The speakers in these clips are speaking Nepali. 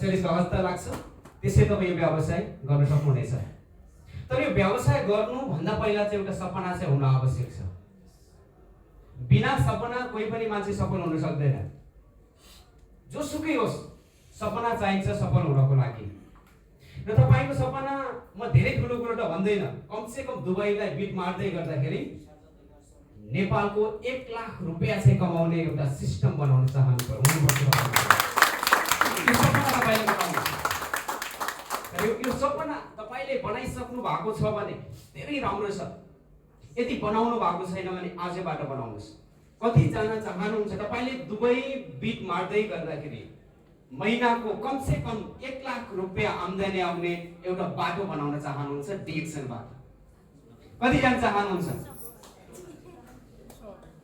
त्यसले सहजता लाग्छ, त्यसै तपाईँ यो व्यवसाय गर्न सक्नुहुनेछ। तर यो व्यवसाय गर्नुभन्दा पहिला चाहिँ एउटा सपना चाहिँ हुन आवश्यक छ। बिना सपना कोही पनि मान्छे सफल हुन सक्दैन। जोसुकै होस्, सपना चाहिन्छ सफल हुनको लागि। र तपाईँको सपना म धेरै ठुलो कुरो त भन्दैन, कमसेकम दुबईलाई बिट मार्दै गर्दाखेरि नेपालको 1 लाख रुपियाँ चाहिँ कमाउने एउटा सिस्टम बनाउन हुनुपर्छ। यो सपना तपाईँले बनाउनुहोस्। यो सपना तपाईँले बनाइसक्नु भएको छ भने धेरै राम्रो छ। यदि बनाउनु भएको छैन भने आजबाट बनाउनुहोस्। कतिजना चाहनुहुन्छ तपाईँले दुबई बिट मार्दै गर्दाखेरि महिनाको कमसेकम 1 लाख रुपियाँ आम्दानी आउने एउटा बाटो बनाउन चाहनुहुन्छ डिएक्सनबाट? कतिजना चाहनुहुन्छ?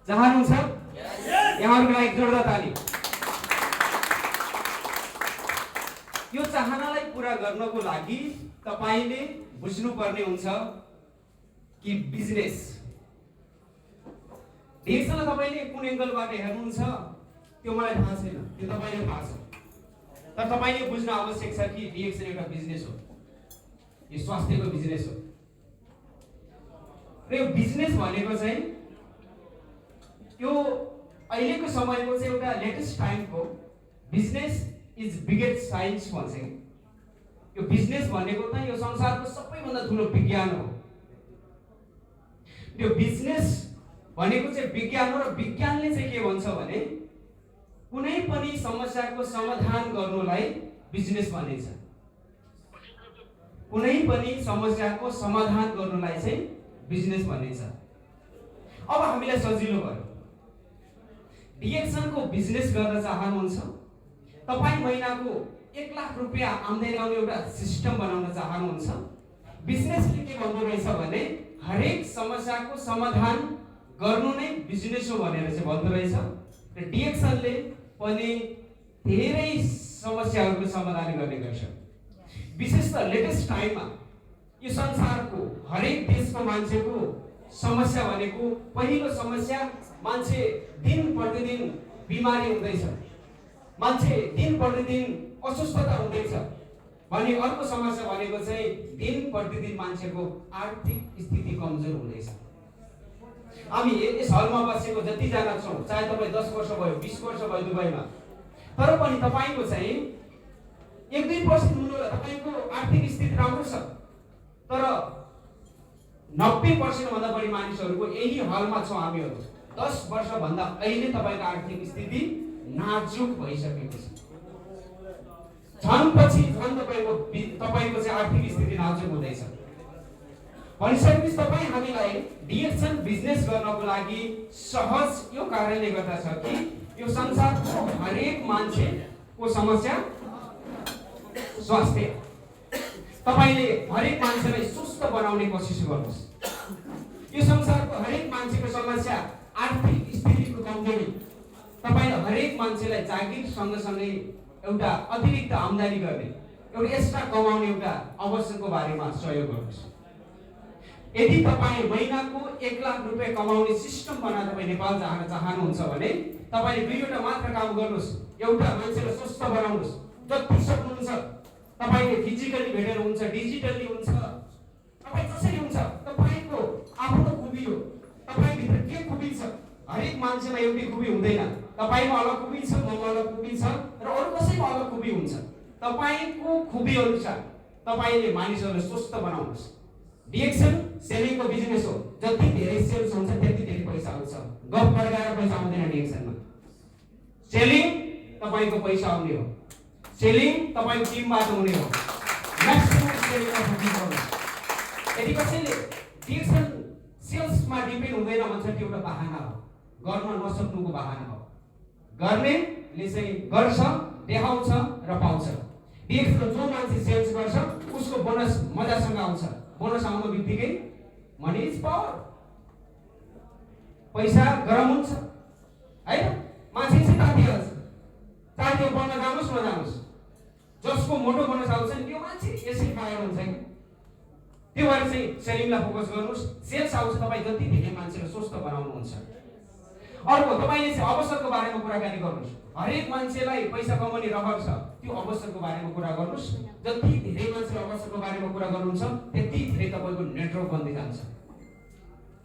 चाहनुहुन्छ? यहाँहरूको लागि जोरदार ताली। यो चाहनालाई पूरा गर्नको लागि तपाईले बुझ्नुपर्ने हुन्छ कि बिजनेस डिएक्सनलाई तपाईले कुन एंगलबाट हेर्नुहुन्छ त्यो मलाई थाहा छैन, त्यो तपाईले थाहा छ। तर तपाईले बुझ्न आवश्यक छ कि डिएक्सन एउटा बिजनेस हो, यो स्वास्थ्यको बिजनेस हो। र यो बिजनेस भनेको चाहिँ यो अहिलेको समयको चाहिँ एउटा लेटेस्ट टाइमको बिजनेस इज बिगेस्ट साइन्स भन्छ। यो बिजनेस भनेको त यो संसारको सबैभन्दा ठुलो विज्ञान हो। यो बिजनेस भनेको चाहिँ विज्ञान हो र विज्ञानले चाहिँ के भन्छ भने कुनै पनि समस्याको समाधान गर्नुलाई बिजनेस भनिन्छ। कुनै पनि समस्याको समाधान गर्नुलाई चाहिँ बिजनेस भनिन्छ। अब हामीलाई सजिलो भयो। डिएक्सनको बिजनेस गर्न चाहनुहुन्छ, तपाईं महिनाको 1 लाख रुपियाँ आम्दानी आउने एउटा सिस्टम बनाउन चाहनुहुन्छ। बिजनेसले के भन्दो रहेछ भने हरेक समस्याको समाधान गर्नु नै बिजनेस हो भनेर चाहिँ भन्दो रहेछ। र डिएक्सनले पनि धेरै समस्याहरूको समाधान गर्ने गर्छ। विशेष त लेटेस्ट टाइममा यो संसारको हरेक देशको मान्छेको समस्या भनेको पहिलो समस्या मान्छे दिन प्रतिदिन बिमारी हुँदैछ, मान्छे दिन प्रतिदिन अस्वस्थता हुँदैछ भने अर्को समस्या भनेको चाहिँ दिन प्रतिदिन मान्छेको आर्थिक स्थिति कमजोर हुँदैछ। हामी यस हलमा बसेको जतिजना छौँ, चाहे तपाईँ 10 वर्ष भयो 20 वर्ष भयो दुबईमा, तर पनि तपाईँको चाहिँ 1-2% हुनु तपाईँको आर्थिक स्थिति राम्रो छ। तर 90% भन्दा बढी मानिसहरूको यही हलमा छौँ हामीहरू 10 वर्ष भन्दा अहिले तपाईँको आर्थिक स्थिति नाजुक भइसकेको छ। झन् पछि झन् तपाईको चाहिँ आर्थिक स्थिति नाजुक हुँदैछ। भनिसकेपछि तपाईँ हामीलाई डिएक्सन बिजनेस गर्नको लागि सहज यो कारणले गर्दा छ कि यो संसारको हरेक मान्छेको समस्या स्वास्थ्य। तपाईले हरेक मान्छेलाई स्वस्थ बनाउने कोसिस गर्नुहोस्। यो संसारको हरेक मान्छेको समस्या आर्थिक स्थितिको कमजोरी। तपाईले हरेक मान्छेलाई जागिर सँगसँगै एउटा अतिरिक्त आम्दानी गर्ने, एउटा एक्स्ट्रा कमाउने एउटा अवसरको बारेमा सहयोग गर्नुहोस्। यदि तपाईँ महिनाको 1 लाख रुपियाँ कमाउने सिस्टम बनाएर तपाईँ नेपाल जान चाहनुहुन्छ भने तपाईले दुईवटा मात्र काम गर्नुहोस्। एउटा, मान्छेलाई स्वस्थ बनाउनुहोस् जति सक्नुहुन्छ। तपाईले फिजिकली भेटेर हुन्छ, डिजिटली हुन्छ, तपाईँ जसरी हुन्छ। तपाईको आफ्नो खुबी हो, तपाईभित्र के खुबी छ। हरेक मान्छेमा एउटै खुबी हुँदैन। तपाईमा अलग खुबी छ, ममा अलग खुबी छ र अरु कसैमा अलग खुबी हुन्छ। तपाईको खुबी अनुसार तपाईले मानिसहरूलाई स्वस्थ बनाउनुहोस्। डिएक्सन सेलिङको बिजनेस हो। जति धेरै सेल्स हुन्छ त्यति धेरै पैसा आउँछ। गफ लगाएर पैसा आउँदैन डिएक्सनमा। सेलिङ तपाईको पैसा आउने हो। सेलिङ तपाईको टिमबाट हुने हो। म्याक्सिमम सेलिङमा फोकस गर्नुहोस्। यदि कसैले डिएक्सन सेल्समा डिपेन्ड हुँदैन भन्छ त्यो एउटा बहाना हो, गर्न नसक्नुको बहाना हो। गर्नेले चाहिँ गर्छ, देखाउँछ र पाउँछ। डिएक्सन जो मान्छे सेल्स गर्छ उसको बोनस मजासँग आउँछ। बोनस आउनु बित्तिकै मनी इज पावर, पैसा गरम हुन्छ हैन। मान्छे चाहिँ तातिहाल्छ, चाहे त्यो बन्न जानुहोस् नजानुहोस्। जसको मोटो बोनस आउँछ नि त्यो मान्छे यसै फायर हुन्छ कि। त्यो भएर चाहिँ सेलिङलाई फोकस गर्नुहोस्। सेल्स आउँछ, तपाईँ जति धेरै मान्छेलाई स्वस्थ बनाउनुहुन्छ। अर्को तपाईले चाहिँ अवसरको बारेमा कुराकानी गर्नुस्। हरेक मान्छेलाई पैसा कमाउने रहर छ, त्यो अवसरको बारेमा कुरा गर्नुस्। जति धेरै मान्छेले अवसरको बारेमा कुरा गर्नुहुन्छ त्यति धेरै तपाईको नेटवर्क बन्दै जान्छ।